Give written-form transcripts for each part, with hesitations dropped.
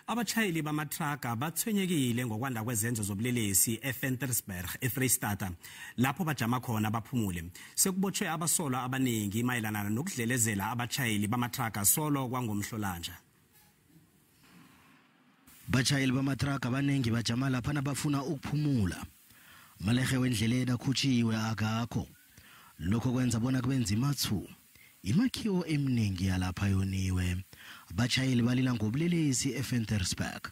Abatjhayeli bamathraga bathwenyekile ngokwanda kwezenzo zobulelesi eVentersburg, eFreystata, lapho bajama khona baphumule. Sekubotshwe abasolwa abaningi mayelana nokudlelezela abatjhayeli bamathraga solo kwangomhlolanja. Batjhayeli bamathraga abaningi bajama lapha nabafuna ukuphumula. Amalerhe wendleleni akhutshiwe, akakho. Lokho kwenza bona kube nzima thu. Imakhiwo eminingi yalapha yoniwe. Abatjhayeli balila ngobulelesi eVentersburg.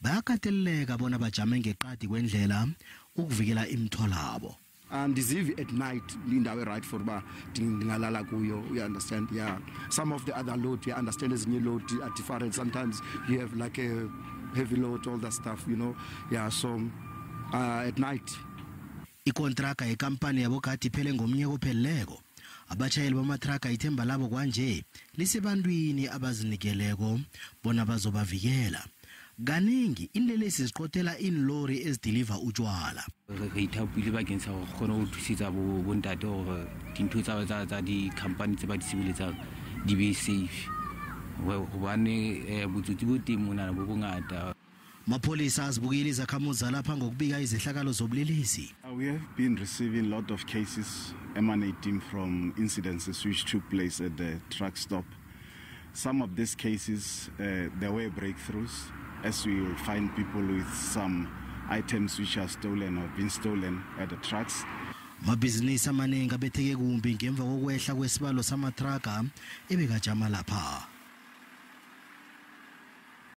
Bayakateleleka bona bajame ngeqadi kwendlela ukuvikela imithwalabo. Andizivi at night lindawo right for uba ndingalala kuyo, you understand? Yeah, some of the other load, you understand, ezinye load are different. Sometimes you have like a heavy load, all that stuff. Yeah, so at night. Ikontraka yekampani yabogadi iphele ngomnyaka opheleleko. Abatjhayeli bamathraga ithemba labo kwanje lisebantwini abazinikeleko bona bazobavikela. Kaningi inlelesi ziqothela iinlori ezidiliva utshwala. Re ithapile bakeng sa gore kgone go thusetsa bontate gore dintho tsa di-company tse ba di sebeletsang di be safe, gobane botsotsi bo teng monana bo bongata. Mapholisa azibukile izakhamuzi zalapha ngokubika izehlakalo zobulelesi. We have been receiving a lot of cases emanating from incidences which took place at the truck stop. Some of these cases, there were breakthroughs, as we will find people with some items which are stolen or been stolen at the trucks. Mabhizinisi amaningi abetheke kumbi ngemva kokwehla kwesibalo samathraga ebekajama lapha.